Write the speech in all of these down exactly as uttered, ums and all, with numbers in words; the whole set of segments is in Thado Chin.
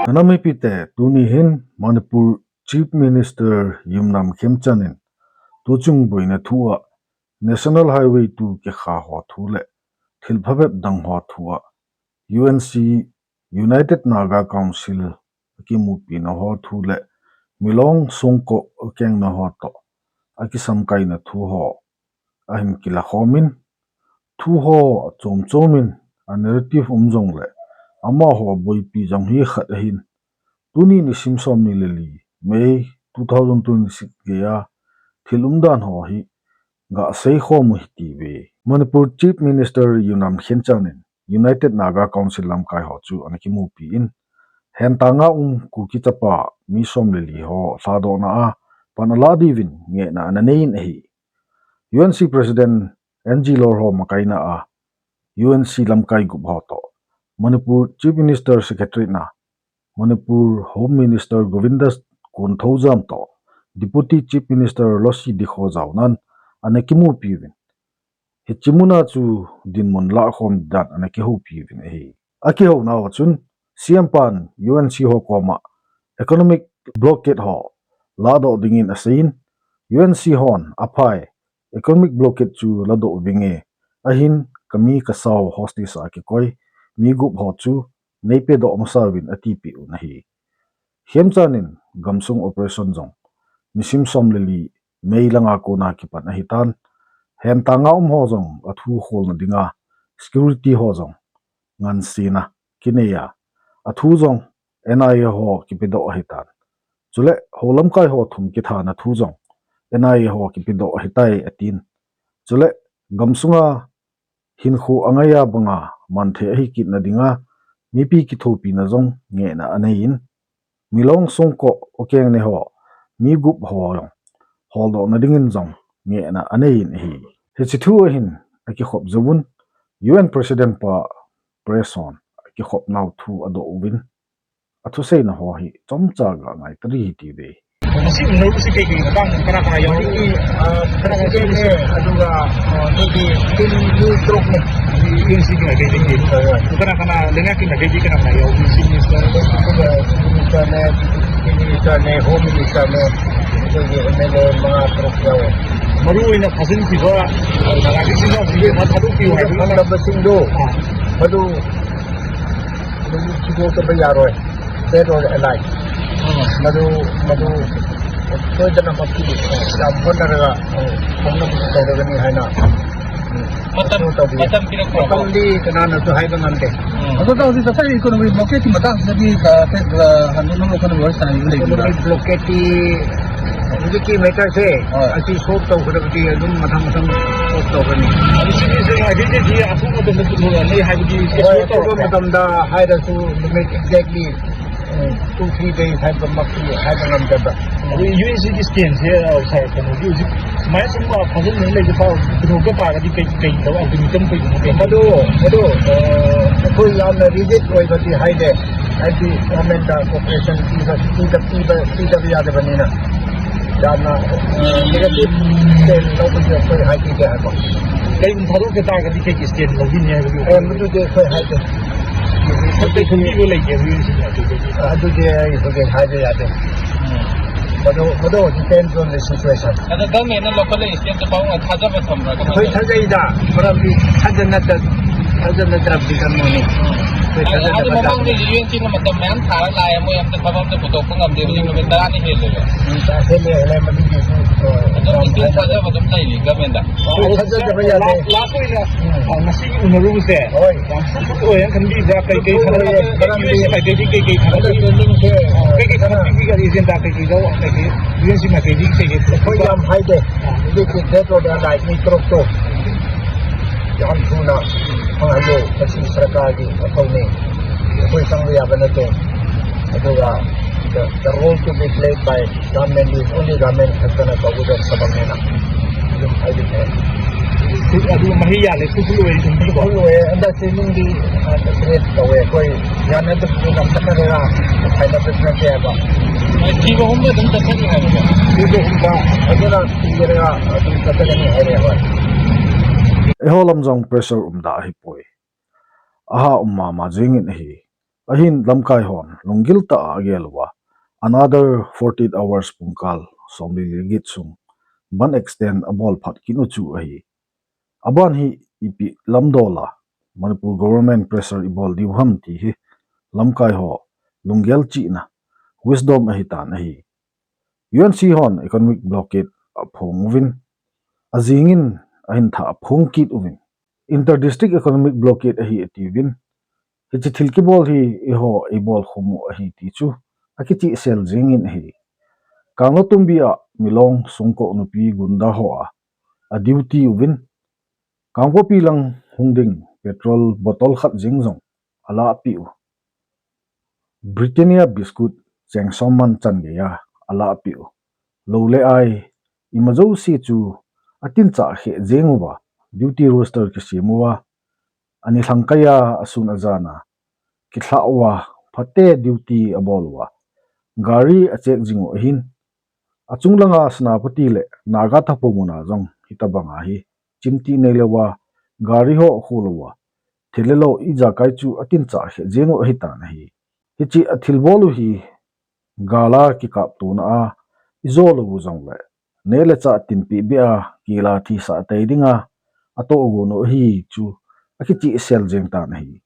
Nana mipite, tuni hin Manipur Chief Minister Yumnam Khemchand in tuchung boina thu a National Highway two kikha ho thu le thil phabep dang ho thu a U N C, United Naga Council, akimupina ho thu le Milong songko akenna ho toh akisamkaina thu ho ahin kila khomin, thu ho achom chomin a narrative um jongle amaho boipi jong hi khat ahin. Tuni nisim somni le li, May two thousand twenty-six geiya thil umdan ho hi gasei khom u hite. Manipur Chief Minister Yumnam Khemchand in United Naga Council lamkai ho chu ana kimupi in, hentanga um Kuki chapa mi som le li ho lhadohna a pan ala diuvin ngehna ana nei in ahi. U N C President N G Lorho makaina a U N C lamkai gup ho toh, Manipur Chief Minister Secretary na Manipur Home Minister Govindas Konthoujam toh, Deputy Chief Minister Losii Dikho jaonan ana kimupi uvin, hiche muna chu dinmun lahkhom dan ana kihoupi uvin ahi. Akihounauva chun C M pan U N C ho koma economic blockade ho ladoh dingin aseiyin, U N C hon aphai, economic blockade chu ladoh uvinge, ahin kami kasao hostage a kikoi mi gup ho chu neipedoh masa uvin atipeh u ahi. Khemchand in gamsung operation jong nisim som le li May langa kona kipan ahitan, hentanga um ho jong athu kholna dinga security ho jong ngansena kinei a, athu jong N I A ho kipedoh ahitan. Chule ho lamkai ho thum kithana thu jong N I A ho kipedoh ahitai atin. Chule gamsunga hinkho angaiya banga manthei ahi kitna dinga mipi kithopina jong ngehna aneiyin, Milong songko akenna ho mi gup ho jong holdohna dingin jong ngehna aneiyin ahi. Hiche thu ahin akikhop jouvun U N President pa press hon akikhopnau thu adoh uvin, athuseina ho hi chomcha gangai tari hite. Ngasi unau si kei kei na bang kana kana yau. Ngasi, ah, kana kana si ne, aduga, ah, ni di tin ni trok ne. Ni si kei kei kei. Kana kana lenga kei kei kana kana yau. Ni si ni sa. Minister ne, Minister ne, Home Minister ne. Ko ye M L A manga trok yau. Maru ina phasin ki ba, na ki si na si na thadu ki wa. Kana ba sing do. Maru Maru thibol taba yaroi. Dead or alive. Maru, maru, soidana maphi, yam honnaraga, khongnam tawdagani haina. Matam, matam kira ko. Matam di kanana chu haiba ngamde. Ado ta hojik ta economic blockade matang sina di ka, ka, handu nung economic blockade di. Economic blockade di, hojikki matter se, asi solve tawkha di, adum mathang mathang solve tawkha ni. Ado si, si, si, adi di, di, asu matam da, ni haiba di, solve tawkha. Matam da, haida su, exactly, eh, two, three days haiba mak, haiba ngamdaba. Ado U N C ki stand se, uh, sa, kano, U N C, mai sum ma, phajin ni le, pa, kano, ke pa, di, ke, ke, to, ado ni kam, ke, ke. Ado, ado, eh, koi yamna rigid oiba di, haide, anti, government da, cooperation, ti, sa, ti, da, ti, da, ti, da, ya, da, banina. Yamna, eh, negative stand, lo, ko, koi, hai, ti, ke, hai, ko. Kei, um, thadu, ke, ta, ka, di, ke, ke, stand, lo, di, ni, hai, ko. Eh, mutu, de, koi, hai, de. Kei, kei, kei, kei, kei, kei, kei, kei. Adu de, adu de, haiba yade. Madu, madu, depends on the situation. Adu government na local state to pang thajaba thambra. Koi thajai da, maramdi, thajana da, thajana da bi kan moni. Koi thajana da. Adu mamang de U N C na matam mayan thara la ya mo yam ta pabam ta puto ko ngam de ni ko ta ni hele. Ta hele hele madu de. Adu thajaba tham tai ni government da. Thajaba yade. La, la ko ina. Ngasi unaruse. Hoi. Yang sukut o yang kendi ja kai kai. Hoi, kai kai kai kai. Kai kai kendi ka agenda kai kai jao kai kai. Yang si ma kai kai kai. Hoi yang hai de. Ini kita tu dah naik ni truk tu. Yang tu na. Pengalu kasi serkal di atau ni. Hoi sang dia benda tu. Itu lah the, the role to be played by Government is only government has gonna cover the sabang na. Yung I D P. Adu mahiya le, sukulu e, sukulu e, anda sining di, ah, create ka we, koi, yana tu tu nam takare na, hai na business ya ba. Ti ba hum ba dum takare na. Ti ba hum ba, adu na ti ya, adu takare ni hai ya ba. Eiho lam jong pressure um da hi poi. Aha um mama jingin ahi. Ahin lamkai hon lunggil tah a agel uva, another forty-eight hours pungkal somli le get sung ban extend abol phat kit u chu ahi. Aban hi ipi lamdol a Manipur government pressure ibol diu ham ti hi lamkai ho lunggel chihna, wisdom ahitan ahi. U N C hon economic blockade aphong uvin, ajingin ahin tha aphong kit uvin, inter district economic blockade ahi atiuvin, hiche thil kibol hi eiho eibol khom u ahi ti chu akichihsel jingin ahi. Kangla Tumbi a Milong sungkoh nupi gunda ho a, a duty uvin, Kangpokpi lang hung ding petrol bottle khat jeng jong alahpeh u. Britannia biscuit cheng som man chan geiya alahpeh u. Lou le ai, ima jouse chu atinchah kheh jeng uva, duty roster kisem uva, ani lhangkaiya asun ajan a kilhah uva, phatea duty abol uva, gari a check jing u ahin, achung langa Senapati le Naga Tapho muna jong hitobanga hi chimtih neilouva, gari ho akholouva, thil le lo ijakai chu atinchah kheh jeng u ahitan ahi. Hiche athilbol u hi gal a kikaptona a ijo lou u jongle, neh le chah tinpeh beh a kila thisah tei dinga atohgon u ahi chu akichihsel jeng tan ahi.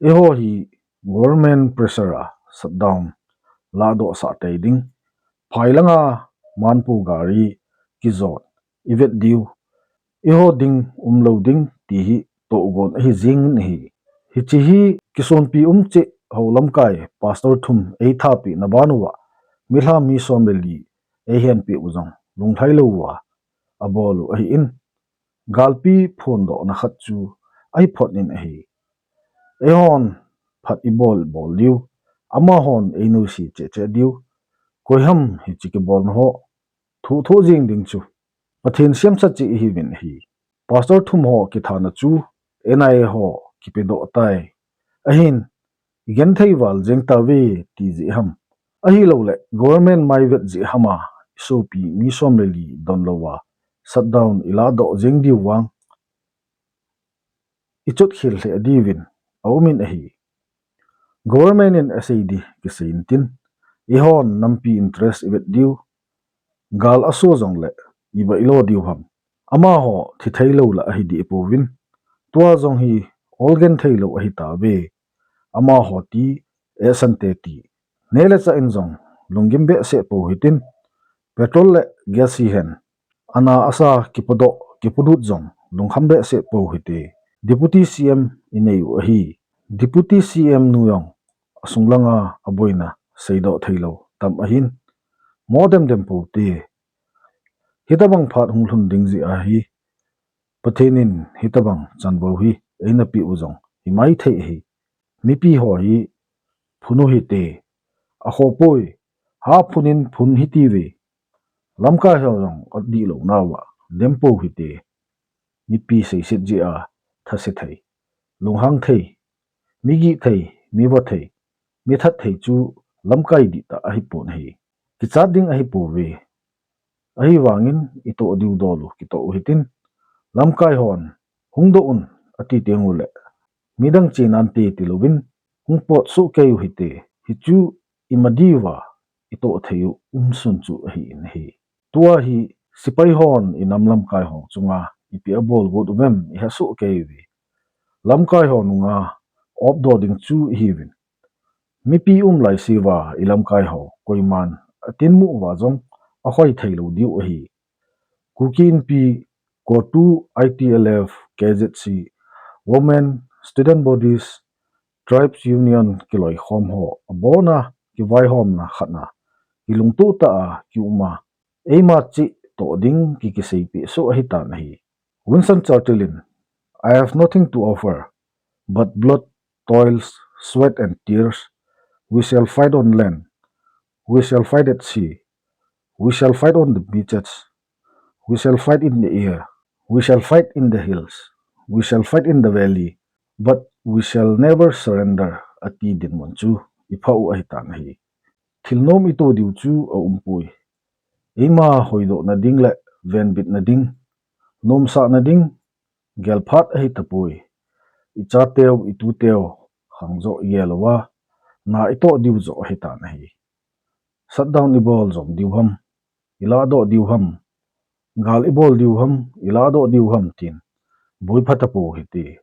Eiho hi government pressure a shutdown lahdohsah tei ding, phai langa Manipur gari kijon ivet diu, eiho ding umlou ding ti hi tohgon ahi jingin ahi. Hiche hi kisonpi um cheh ho lamkai pastor thum eithat pehna ban uva, milham mi som le li eihenpeh u jong lunglhai louva abol u ahin, galpi phondohna khat chu ahi phot in ahi. Eihon phat ibol bol diu, amahon einoise cheh cheh diu, koiham hiche kibolna ho thoh thoh jing ding chu Pathen semsah cheh ihiuvin ahi. Pastor thum ho kithana chu N I A ho kipedoh tai. Ahin, igenthei val jeng tauve ti jeh ham, ahilouleh government mai vet jeh ham a isopi mi som le li donlouva shutdown ilahdoh jeng diu vang ichotkhel lheh diuvin aumin ahi. Government in asei di kisei intin, eihon nampi interest ivet diu, gal aso jongle iba ilo diu ham. Amaho thithei lou la ahi deh pouvin, tua jong hi olgen theilou ahitauve. Amaho ti, eisante ti, neh le chah in jong lunggim behseh pou hitin, petrol le gas hihen, ana asa kipodoh kipolut jong lungkham behseh pou hite. Deputy C M inei u ahi. Deputy C M nu jong asung langa aboina seidoh theilou tam ahin, mo dem dem poute. Hitobang phat hung lhun ding jeh ahi, Pathen in hitobang chanvou hi eina peh u jong himai thei ahi. Mipi ho hi phun u hite, akhohpoi, ha phun in phun hitiuve. Lamkai ho jong adihlounauva dem pou hite. Mipi seiset jeh a thase thei, lunghang thei, migih thei, mivo thei, mithat thei chu lamkai dihtah ahipon ahi. Kichat ding ahipouve. Ahivangin itoh diu dol u kitoh u hitin, lamkai hon hungdoh un ati tenguleh, midang chenante tilouvin hung potsoh kei u hite. Hichu ima diuva itoh thei u umsun chu ahin ahi. Tua hi sepai hon inam lamkai ho chunga ipi abol got uvem ihesoh kei uve. Lamkai ho nunga opdoh ding chu ihiuvin, mipi um laiseuva ilamkai ho koiman atinmu uva jong ahoi theilou diu ahi. Kuki Inpi, CoTU, I T L F, K Z C, Women, Student Bodies, Tribes Union kiloikhom ho abona kivaihomna khatna, kilungtoh tah a kiuma, eima cheh toh ding ki kiseipeh soh ahitan ahi. Winston Churchill in, I have nothing to offer but blood, toils, sweat and tears. We shall fight on land. We shall fight at sea. We shall fight on the beaches. We shall fight in the air. We shall fight in the hills. We shall fight in the valley. But we shall never surrender, ati dinmun chu ipha u ahitan ahi. Thilnom itoh diu chu aumpoi. Eima hoidohna ding le venbitna ding, nomsahna ding, gelphat ahitapoi. Ichateu, ituteu, khang jo igel uva, na itoh diu jo ahitan ahi. Shutdown ibol jom diu ham, iladoh diu ham, gal ibol diu ham, iladoh diu ham tin, boi phatapou hite.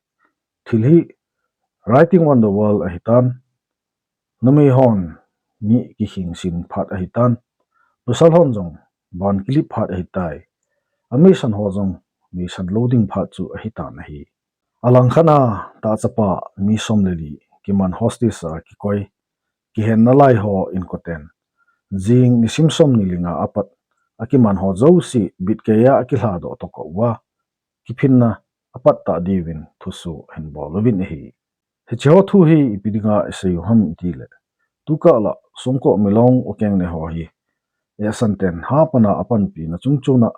Thil hi writing on the wall ahitan, numei hon mi kikhing sin phat ahitan, pasal hon jong ban kilip phat ahitai, ameisan ho jong meisan lou ding phat chu ahitan ahi. Alangkhat a tahchapa mi som le li kiman hostage a kikoi, kihenna lai ho inkoten jing nisim som ni li nga apat akiman ho jouse bitkei a akilhadoh tokah uva, kiphinna apat tah diuvin thusoh ahin bol uvin ahi. Hiche ho thu hi ipi dinga isei u ham itile, tukah lah Songko Milong Okeng ne ho hi, eh, Santen hapan a apanpina chungchon a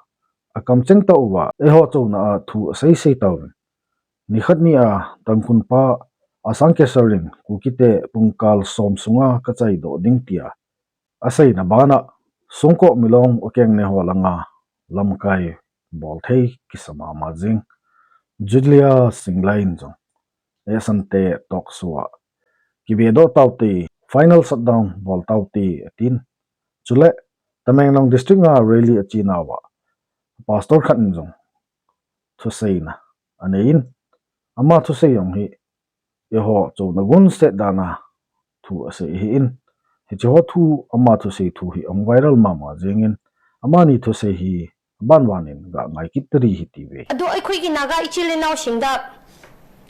akamcheng tauva, eiho chona a thu asei sei tauvin. Nikhat ni a Tangkhul pa Asang Keser in Kukite pungkal som sunga kachaidoh ding tia aseina bana, Songko Milong Okeng ne ho langa lamkai bol thei kisa mama jing. Julia Singlai in jong, eh, Sante talk show a kibedoh taute, final shutdown bol taute atin. Chule Tamenglong district a rally achenauva pastor khat in jong thuseina aneiyin, ama thusei jong hi eiho chona gunset dana thu asei ahin, hiche ho thu ama thusei thu hi ahung viral mama jengin, amani thusei hi abanbanin ga ngai kit tadi hitiuve. ꯑꯗꯣ ꯑꯩꯈꯣꯏꯒꯤ ꯅꯥꯒꯥ ꯏꯆꯤꯜ ꯏꯅꯥꯎꯁꯤꯡꯗ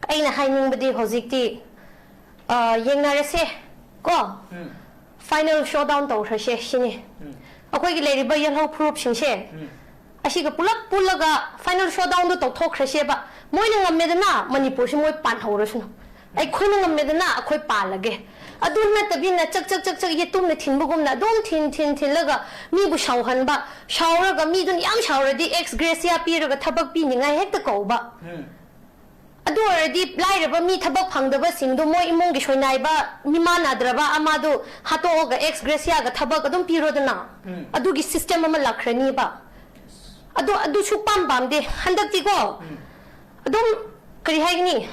ꯑꯩꯅ ꯍꯥꯏꯅꯤꯡꯕꯗꯤ ꯍꯧꯖꯤꯛꯇꯤ, ꯑ, ꯌꯦꯡꯅꯔꯁꯦ ꯀꯣ꯫ ꯎꯝ꯫ Final showdown ꯇꯧꯈ꯭ꯔꯁꯦ ꯁꯤꯅꯤ꯫ ꯎꯝ꯫ ꯑꯩꯈꯣꯏꯒꯤ ꯂꯩꯔꯤꯕ ꯌꯦꯜꯍꯧ ꯐꯨꯔꯨꯞꯁꯤꯡꯁꯦ, ꯎꯝ꯫ ꯑꯁꯤꯒ ꯄꯨꯂꯞ ꯄꯨꯜꯂꯒ final showdownꯗꯨ ꯇꯧꯊꯣꯛꯈ꯭ꯔꯁꯦꯕ꯫ ꯃꯣꯏꯅ ꯉꯝꯃꯦꯗꯅ, ꯃꯅꯤꯄꯨꯔꯁꯤ ꯃꯣꯏ ꯄꯥꯟꯍꯧꯔꯁꯅꯨ꯫ ꯑꯩꯈꯣꯏꯅ ꯉꯝꯃꯦꯗꯅ, ꯑꯩꯈꯣꯏ ꯄꯥꯜꯂꯒꯦ꯫ ꯑꯗꯨ ꯅꯠꯇꯕꯤꯅ ꯆꯛ ꯆꯛ ꯆꯛ ꯆꯛ ꯌꯦꯇꯨꯝꯅ ꯊꯤꯟꯕꯒꯨꯝꯅ ꯑꯗꯨꯝ ꯊꯤꯟ ꯊꯤꯟ ꯊꯤꯟꯂꯒ ꯃꯤꯕꯨ ꯁꯥꯎꯍꯟꯕ, ꯁꯥꯎꯔꯒ ꯃꯤꯗꯨꯅ ꯌꯥꯝ ꯁꯥꯎꯔꯗꯤ ex gratia ꯄꯤꯔꯒ ꯊꯕꯛ ꯄꯤꯅꯤꯡꯉꯥꯏ ꯍꯦꯛꯇ ꯀꯧꯕ꯫ ꯎꯝ꯫ ꯑꯗꯨ ꯑꯣꯏꯔꯗꯤ ꯂꯥꯏꯔꯕ ꯃꯤ ꯊꯕꯛ ꯐꯪꯗꯕꯁꯤꯡꯗꯨ ꯃꯣꯏ ꯏꯃꯨꯡꯒꯤ ꯁꯣꯏꯅꯥꯏꯕ ꯃꯤꯃꯥꯟꯅꯗ꯭ꯔꯕ ꯑꯃꯗꯨ ꯍꯥꯠꯇꯣꯛꯑꯒ ex gratiaꯒ ꯊꯕꯛ ꯑꯗꯨꯝ ꯄꯤꯔꯣꯗꯅ꯫ ꯎꯝ꯫ ꯑꯗꯨꯒꯤ system ꯑꯃ ꯂꯥꯛꯈ꯭ꯔꯅꯤꯕ꯫ ꯑꯗꯨ, ꯑꯗꯨ ꯁꯨꯛꯄꯥꯝ ꯄꯥꯝꯗꯦ꯫ ꯍꯟꯗꯛꯇꯤꯀꯣ, ꯎꯝ꯫ ꯑꯗꯨꯝ, ꯀꯔꯤ ꯍꯥꯏꯒꯅꯤ?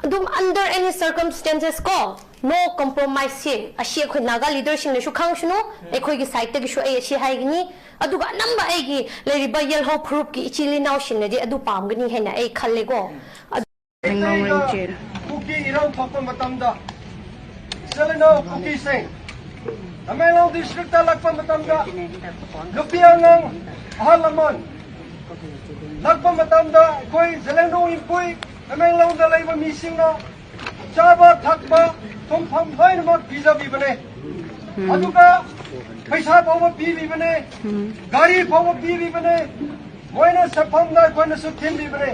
ꯑꯗꯨꯝ under any circumstances ꯀꯣ, no compromise ꯁꯦ, ꯑꯁꯤ ꯑꯩꯈꯣꯏ ꯅꯥꯒꯥ leaderꯁꯤꯡꯅꯁꯨ ꯈꯪꯁꯅꯨ, ꯎꯝ꯫ ꯑꯩꯈꯣꯏꯒꯤ sideꯇꯒꯤꯁꯨ ꯑꯩ ꯑꯁꯤ ꯍꯥꯏꯒꯅꯤ꯫ ꯑꯗꯨꯒ ꯑꯅꯝꯕ ꯑꯩꯒꯤ ꯂꯩꯔꯤꯕ ꯌꯦꯜꯍꯧ ꯐꯨꯔꯨꯞꯀꯤ ꯏꯆꯤꯜ ꯏꯅꯥꯎꯁꯤꯡꯅꯗꯤ ꯑꯗꯨ ꯄꯥꯝꯒꯅꯤ ꯍꯥꯏꯅ ꯑꯩ ꯈꯜꯂꯦꯀꯣ꯫ ꯎꯝ꯫ ꯑꯗꯨ ꯃꯩꯇꯩꯗ ꯀꯨꯀꯤ ꯏꯔꯥꯡ ꯊꯣꯛꯄ ꯃꯇꯝꯗ, ꯏꯆꯤꯜ ꯏꯅꯥꯎ ꯀꯨꯀꯤꯁꯤꯡ, ꯇꯃꯦꯡꯂꯣꯡ districtꯇ ꯂꯥꯛꯄ ꯃꯇꯝꯗ, ꯅꯨꯄꯤ ꯑꯉꯥꯡ, ꯑꯍꯜ ꯂꯃꯟ ꯂꯥꯛꯄ ꯃꯇꯝꯗ, ꯑꯩꯈꯣꯏ ꯖꯂꯦꯡꯗꯣꯡ ꯏꯝꯄꯨꯏ, ꯇꯃꯦꯡꯂꯣꯡꯗ ꯂꯩꯕ ꯃꯤꯁꯤꯡꯅ ꯆꯥꯕ ꯊꯛꯄ, ꯊꯨꯡꯐꯝ ꯂꯣꯏꯅꯃꯛ ꯄꯤꯖꯕꯤꯕꯅꯦ꯫ ꯎꯝ꯫ ꯑꯗꯨꯒ ꯄꯩꯁꯥ ꯐꯥꯎꯕ ꯄꯤꯕꯤꯕꯅꯦ, ꯎꯝ꯫ ꯒꯥꯔꯤ ꯐꯥꯎꯕ ꯄꯤꯕꯤꯕꯅꯦ꯫ ꯃꯣꯏꯅ ꯆꯠꯐꯝꯗ ꯑꯩꯈꯣꯏꯅꯁꯨ ꯊꯤꯟꯕꯤꯕꯅꯦ꯫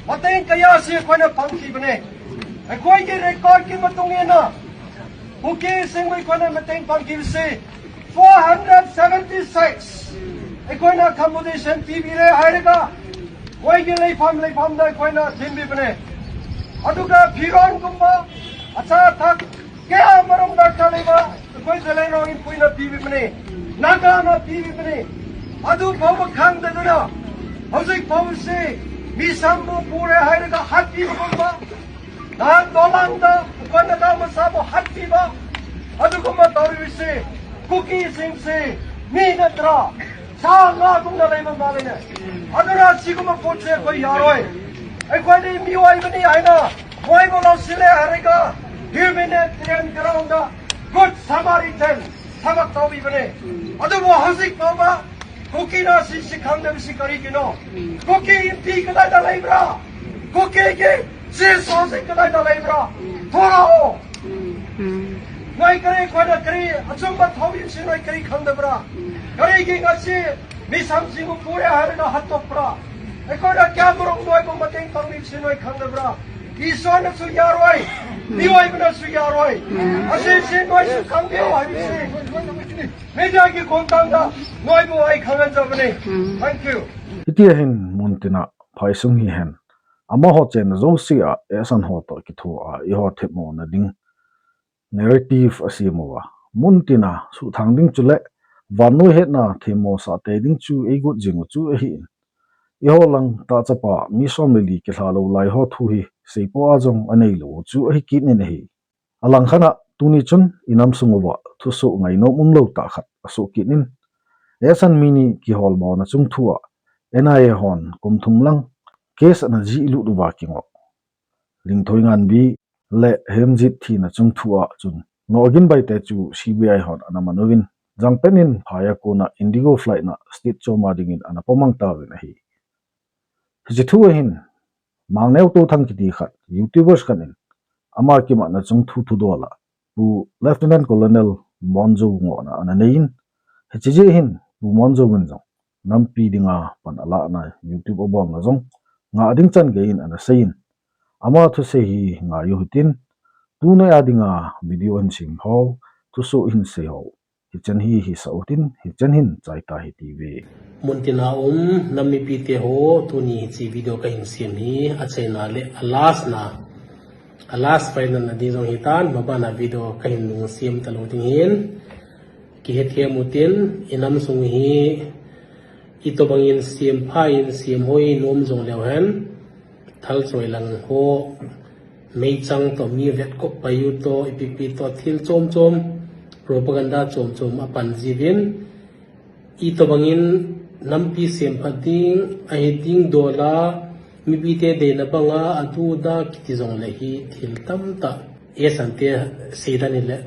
ꯃꯇꯦꯡ ꯀꯌꯥꯁꯤ ꯑꯩꯈꯣꯏꯅ ꯐꯪꯈꯤꯕꯅꯦ꯫ ꯑꯩꯈꯣꯏꯒꯤ recordꯀꯤ ꯃꯇꯨꯡ ꯏꯟꯅ ꯀꯨꯀꯤꯁꯤꯡꯕꯨ ꯑꯩꯈꯣꯏꯅ ꯃꯇꯦꯡ ꯄꯥꯡꯈꯤꯕꯁꯤ four hundred seventy six꯫ ꯑꯩꯈꯣꯏꯅ accommodation ꯄꯤꯕꯤꯔꯦ ꯍꯥꯏꯔꯒ ꯃꯣꯏꯒꯤ ꯂꯩꯐꯝ ꯂꯩꯐꯝꯗ ꯑꯩꯈꯣꯏꯅ ꯊꯤꯟꯕꯤꯕꯅꯦ꯫ ꯑꯗꯨꯒ ꯐꯤꯔꯣꯟꯒꯨꯝꯕ, ꯑꯆꯥ ꯑꯊꯛ ꯀꯌꯥ ꯑꯃꯔꯣꯝ ꯗꯔꯀꯥꯔ ꯂꯩꯕ ꯑꯩꯈꯣꯏ ꯖꯂꯦꯡꯔꯣꯡ ꯏꯝꯄꯨꯏꯅ ꯄꯤꯕꯤꯕꯅꯤ, ꯅꯥꯒꯥꯅ ꯄꯤꯕꯤꯕꯅꯤ꯫ ꯑꯗꯨ ꯐꯥꯎꯕ ꯈꯪꯗꯗꯅ ꯍꯧꯖꯤꯛ ꯐꯥꯎꯕꯁꯤ ꯃꯤꯁꯝꯕꯨ ꯄꯨꯔꯦ ꯍꯥꯏꯔꯒ ꯍꯥꯠꯄꯤꯕꯒꯨꯝꯕ, ꯅꯍꯥꯟ ꯗꯣꯂꯥꯡꯗ ꯑꯩꯈꯣꯏ ꯅꯥꯒꯥ ꯃꯆꯥꯕꯨ ꯍꯥꯠꯄꯤꯕ, ꯑꯗꯨꯒꯨꯝꯕ ꯇꯧꯔꯤꯕꯁꯤ ꯀꯨꯀꯤꯁꯤꯡꯁꯤ ꯃꯤ ꯅꯠꯇ꯭ꯔꯥ? ꯁꯥ ꯉꯥꯒꯨꯝꯅ ꯂꯩꯕ ꯃꯥꯜꯂꯤꯅꯦ꯫ ꯑꯗꯨꯅ ꯁꯤꯒꯨꯝꯕ ꯄꯣꯠꯁꯦ ꯑꯩꯈꯣꯏ ꯌꯥꯔꯣꯏ꯫ ꯑꯩꯈꯣꯏꯗꯤ ꯃꯤꯑꯣꯏꯕꯅꯤ ꯍꯥꯏꯅ ꯃꯣꯏꯕꯨ ꯂꯧꯁꯤꯜꯂꯦ ꯍꯥꯏꯔꯒ humanitarian groundꯗ Good Samaritan ꯊꯕꯛ ꯇꯧꯕꯤꯕꯅꯦ꯫ ꯑꯗꯨꯕꯨ ꯍꯧꯖꯤꯛ ꯐꯥꯎꯕ ꯀꯨꯀꯤꯅ ꯁꯤꯁꯤ ꯈꯪꯗꯕꯁꯤ ꯀꯔꯤꯒꯤꯅꯣ? ꯎꯝ꯫ ꯀꯨꯀꯤ MP ꯀꯗꯥꯏꯗ ꯂꯩꯕ꯭ꯔꯥ? ꯀꯨꯀꯤꯒꯤ chief ꯍꯧꯖꯤꯛ ꯀꯗꯥꯏꯗ ꯂꯩꯕ꯭ꯔꯥ? ꯎꯝ꯫ ꯊꯣꯔꯛꯑꯣ꯫ ꯎꯝ꯫ ꯅꯣꯏ ꯀꯔꯤ, ꯑꯩꯈꯣꯏꯅ ꯀꯔꯤ ꯑꯆꯨꯝꯕ ꯊꯧꯕꯤꯕꯁꯤ ꯅꯣꯏ ꯀꯔꯤ ꯈꯪꯗꯕ꯭ꯔꯥ? ꯎꯝ꯫ ꯀꯔꯤꯒꯤ ꯉꯁꯤ ꯃꯤꯁꯝꯁꯤꯡꯕꯨ ꯄꯨꯔꯦ ꯍꯥꯏꯔꯒ ꯍꯥꯠꯇꯣꯛꯄ꯭ꯔꯥ? ꯑꯩꯈꯣꯏꯅ ꯀꯌꯥꯃꯔꯨꯝ ꯅꯣꯏꯕꯨ ꯃꯇꯦꯡ ꯄꯥꯡꯕꯤꯕꯁꯤ ꯅꯣꯏ ꯈꯪꯗꯕ꯭ꯔꯥ? ꯏꯁꯣꯔꯅꯁꯨ ꯌꯥꯔꯣꯏ, ꯎꯝ꯫ ꯃꯤꯑꯣꯏꯕꯅꯁꯨ ꯌꯥꯔꯣꯏ꯫ ꯎꯝ꯫ ꯑꯁꯤꯁꯤ ꯅꯣꯏꯁꯨ ꯈꯪꯕꯤꯌꯨ ꯍꯥꯏꯕꯁꯤ mediaꯒꯤ ꯈꯣꯡꯊꯥꯡꯗ ꯅꯣꯏꯕꯨ ꯑꯩ ꯈꯪꯍꯟꯖꯕꯅꯤ꯫ ꯎꯝ꯫ Thank you꯫ Hitia hin muntina phaisung hihen amaho chenna jousea, eh, asan ho toh kithoa, eiho themmo nading narrative asem uva, muntina suhthang ding chule vannoi hetna themmo sah tei ding chu eigot jing u chu ahin. Eiho lang tahchapa mi som le li kilha lou lai ho thu hi seipoh a jong anei lou chu ahi kit in ahi. Alangkhat a tuni chun inam sung uva thusoh ngainom umlou tah khat asoh kit in, esan mi ni kiholmo na chungthu a N I A hon kum thum lang case ana jih lut uva kingoh Lingthoinganbi le Hemjit thina chungthu a chun Nogin Baite chu C B I hon ana man uvin, jangpen in phai a kona Indigo flight na state chom a dingin ana pomang tauvin ahi. Hiche thu ahin, Mangneo Touthang kiti khat, YouTubers khat in ama kimatna chungthu thudol a Pu Lieutenant Colonel Monjo ngohna ana nei in, hiche jeh hin Pu Monjo in jong nampi dinga pan alahna YouTube abolna jong ngah ding chan gei in ana sei in, ama thusei hi ngai u hitin, tunai a dinga video ahin sem ho, thusoh ahin sei ho, hichan hi hisah utin, hichan hin chai ta hite. Muntina um nam mipite ho, tuni hiche video kahin sem hi achaina le a last na, a last final na ding jong hitan, mabana video kahin nung sem talou ding hin, kihethem utin, inam sung hi itobangin sempha in semhoi nom jong leu hen, thalchoi lang ho, meichang toh, mi vetkop pai u toh, ipipi toh, thil chom chom, propaganda chom chom apan jiuvin, itobangin nampi semphat ding, ahi ding dol a, mipite deina banga adu ada kiti jongle hi thil tamtah, esante seidan in le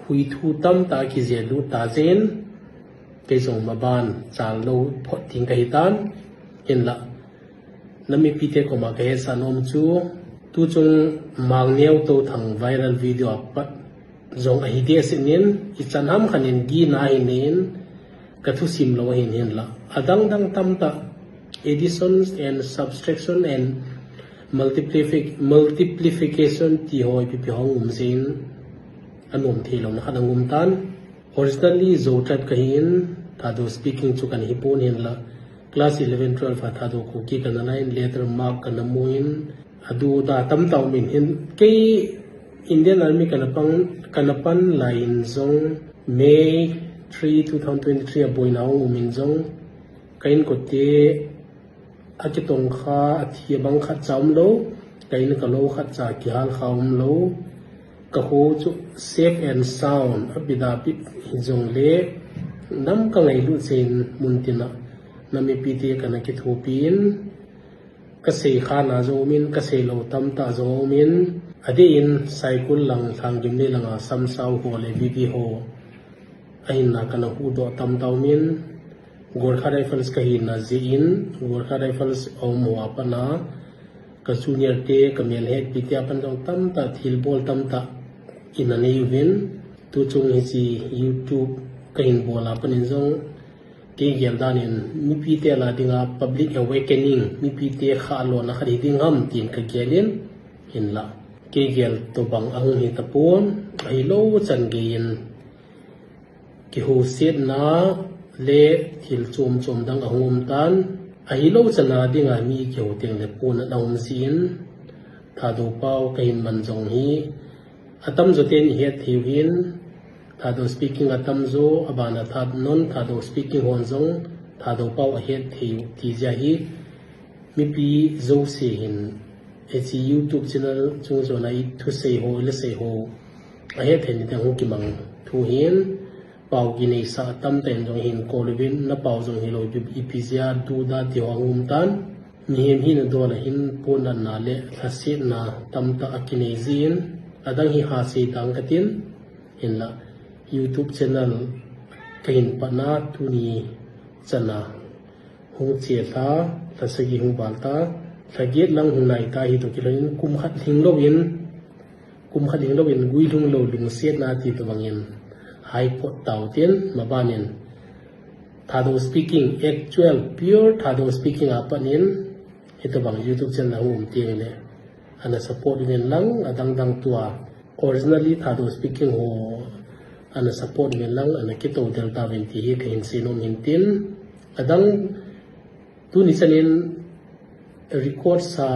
huithu tamtah kijel lut ta jeh in, kei jong maban chal lou phot ding kahitan, hinla nam mipite koma kahetsah nom chu, tuchung Mangneo Touthang viral video a pat jong ahi deh seh in, ichan ham khat in gihna ahi in, kathusim lou ahin, hinla adang dang tamtah, addition and subtraction and multiplifi-, multiplication ti ho ipipi ho um jeh in, anom thei louna khat ahung um tan. Originally Zo tribe kahin, Thadou speaking chu kana hipon, hinla class eleven, twelve a Thadou Kuki kana lah in, letter mark kana mu in, adu ada tamtah um in, hin kei Indian Army kana pan, kana pan lai in jong, May three, two thousand twenty-three a boina ahung um in jong, ka inkote akitongkha, athi abang khatcha umlou, ka in ka lou khatcha kihalkha umlou, ka kho chu safe and sound, abit abit hijongle, nam kangailut jeh in muntina nam mipite kana kithopin, kasei khana jong um in, kasei lou tamtah jong um in, adeh in Saikul lang, Lhanggimlei langa Samsao ho le VV ho ahinna kana huhdoh tamtah um in, Gorkha Rifles kahina jeh in, Gorkha Rifles aum ho a pat a, ka junior te, ka melhetpi te a pat jong tamtah, thilbol tamtah ina nei uvin, tuchung hiche YouTube kahin bol a pat in jong, kei gel dan in, mipite lah a dinga public awakening, mipite khah lona khat hi ding ham tin ka gel in, hinla kei gel tobang ahung hi tapon, ahilou chan gei in, kihosetna le thil chom chom dang ahung um tan, ahilou chan a dinga mi kiho teng le pon ana um jeh in, Thadou pao kahin man jong hi, atamjo ten ihet thei uvin, Thadou speaking atamjo, abana Thad-, non Thadou speaking hon jong Thadou pao ahet thei u ti jeh ahi, mipi jouse hin, hiche YouTube channel chung chon a ithusei ho, ilasei ho, ahet thei ni teng hung kimang thu hin, pao kineisah tamtah in jong hin kol uvin, na pao jong hilou ipi, ipi jeh a duda ti ho ahung um tan, mihem hina dol a hin pon natna le lhasetna tamtah akinei jeh in, adang hi hasei tang katin, hinla YouTube channel kahin patna tuni chan a hung che lha, lha sagi hung val ta, lha get lang hung nai ta, hitoh kilhon in kum khat lhing lou in, kum khat lhing lou in guilhung lou lungsetna ti tobang in hai phot tau tin, maban in Thadou speaking, actual pure Thadou speaking a pat in, hitobang YouTube channel ahung um teng le, ana support uvin lang, adang dang tua originally Thadou speaking ho ana support uvin lang, ana kitou del tauvin ti hi kahin seinom hin tin, adang tuni chan in record sa,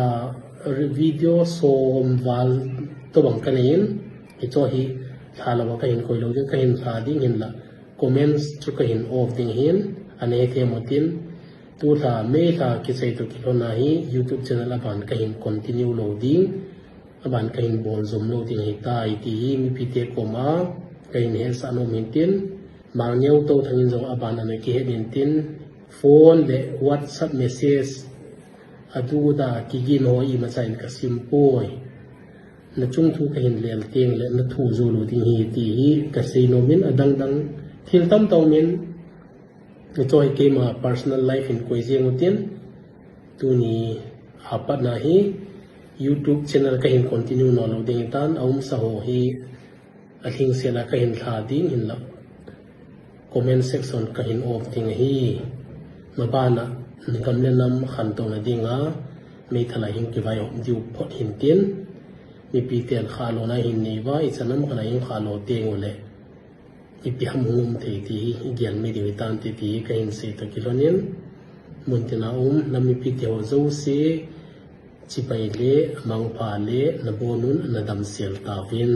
re-, video som val tobang kanei in, hicho hi lha lou a kahin koi lou ding, kahin lha ding hinla, comments chu kahin off ding hin, ana hethem utin, tulha May lha kisei toh kilhon a hi YouTube channel aban kahin continue lou ding, aban kahin bol jom lou ding ahitai ti hi mipite koma kahin hetsah nom in tin, Mangneo Touthang in jong aban ana kihet in tin, phone le WhatsApp message aduda kigin ho imacha in kasim poi. Nachung thu kahin lel teng le nathu jou lou ding ahi ti hi kasei nom in, adang dang thil tamtah um in, hiche hi keima personal life in koi jeng u tin, tuni apatna hi YouTube channel kahin continue nom lou ding ahitan, aumsa ho hi alhingsel a kahin lha ding hinla comment section kahin off ding ahi. Mabana gam le nam khantouna dinga meithal a hin kivai hop diu phot hin tin, mipiten khalona hin nei uva, ichan ham khat a hin khalo teng ule ipi ham hung um thei ti hi igel me diu ahitan ti, ti hi kahin sei toh kilhon in, muntina um nam mipite ho jouse chibai le mangpha le nabonun nadamsel tauvin.